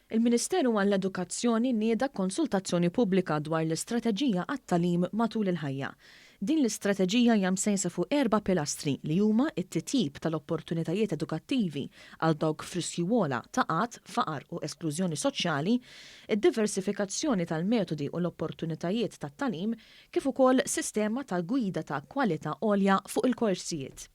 Il-Ministeru għall-Edukazzjoni nieda konsultazzjoni pubblika dwar l-istrateġija għat-tagħlim matul il-ħajja. Din l-istrateġija hija msejsa fuq erba' pilastri li huma t-titjib tal-opportunitajiet edukattivi għal dawk f'riskju ogħla ta' qgħad, faqar u esklużjoni soċjali, id-diversifikazzjoni tal-metodi u l-opportunitajiet tat-tagħlim kif ukoll sistema ta' gwida ta' kwalità għolja fuq il-korsijiet.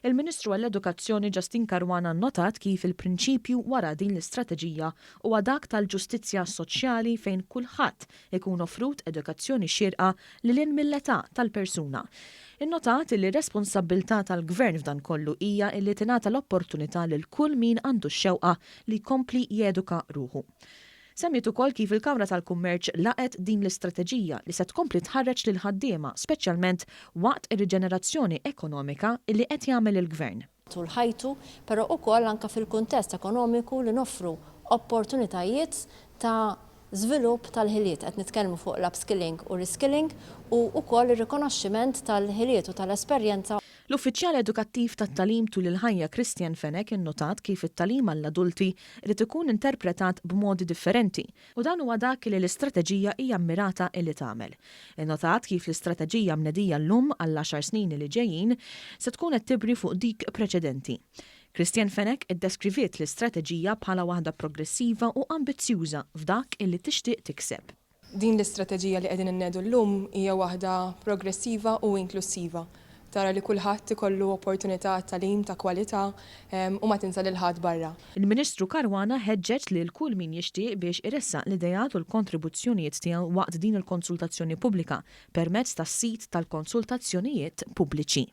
Il-Ministru għall-Edukazzjoni Justyne Caruana nnotat kif il-prinċipju wara din l-istrateġija huwa dak tal-ġustizzja soċjali fejn kulħadd ikun offrut edukazzjoni xierqa lil hinn mill-età tal-persuna. Innotat illi r-responsabbiltà tal-Gvern f'dan kollu hija illi tingħata l-opportunità lil kull min għandu x-xewqa li jkompli jeduka ruħu. Semmiet ukoll kif il-Kamra tal-Kummerċ laqgħet din l-istrateġija li se tkompli tħarreġ lill-ħaddiema speċjalment waqt ir-riġenerazzjoni ekonomika li qed jagħmel il-Gvern. Tul ħajtu, però ukoll anke fil-kuntest ekonomiku li noffru opportunitajiet ta' żvilupp tal-ħiliet. Qed nitkellmu fuq l-upskilling u reskilling u wkoll ir-rikonoxximent tal-ħiliet u tal-esperjenza. L-Uffiċjal Edukattiv tat-Tagħlim Tul il-Ħajja Christian Fenech innotat kif it-tagħlim għall-adulti jrid ikun interpretat b'modi differenti u dan huwa dak li l-istrateġija hija mmirata illi tagħmel. Innotat kif l-istrateġija mnedija llum għall-għaxar snin li ġejjin se tkun qed tibni fuq dik preċedenti. Christian Fenech iddeskriviet l-istrateġija bħala waħda progressiva u ambizzjuża f'dak illi tixtieq tikseb. Din l-istrateġija li qegħdin innedu llum hija waħda progressiva u inklussiva. Tara li kulħadd ikollu opportunità għat-tagħlim ta' kwalità u ma tinsa lil ħadd barra. Il-Ministru Caruana ħeġġeġ lil kull min jixtieq biex iressaq l-ideat u l-kontribuzzjonijiet tiegħu waqt din il-konsultazzjoni pubblika permezz tas-sit tal-konsultazzjonijiet pubbliċi.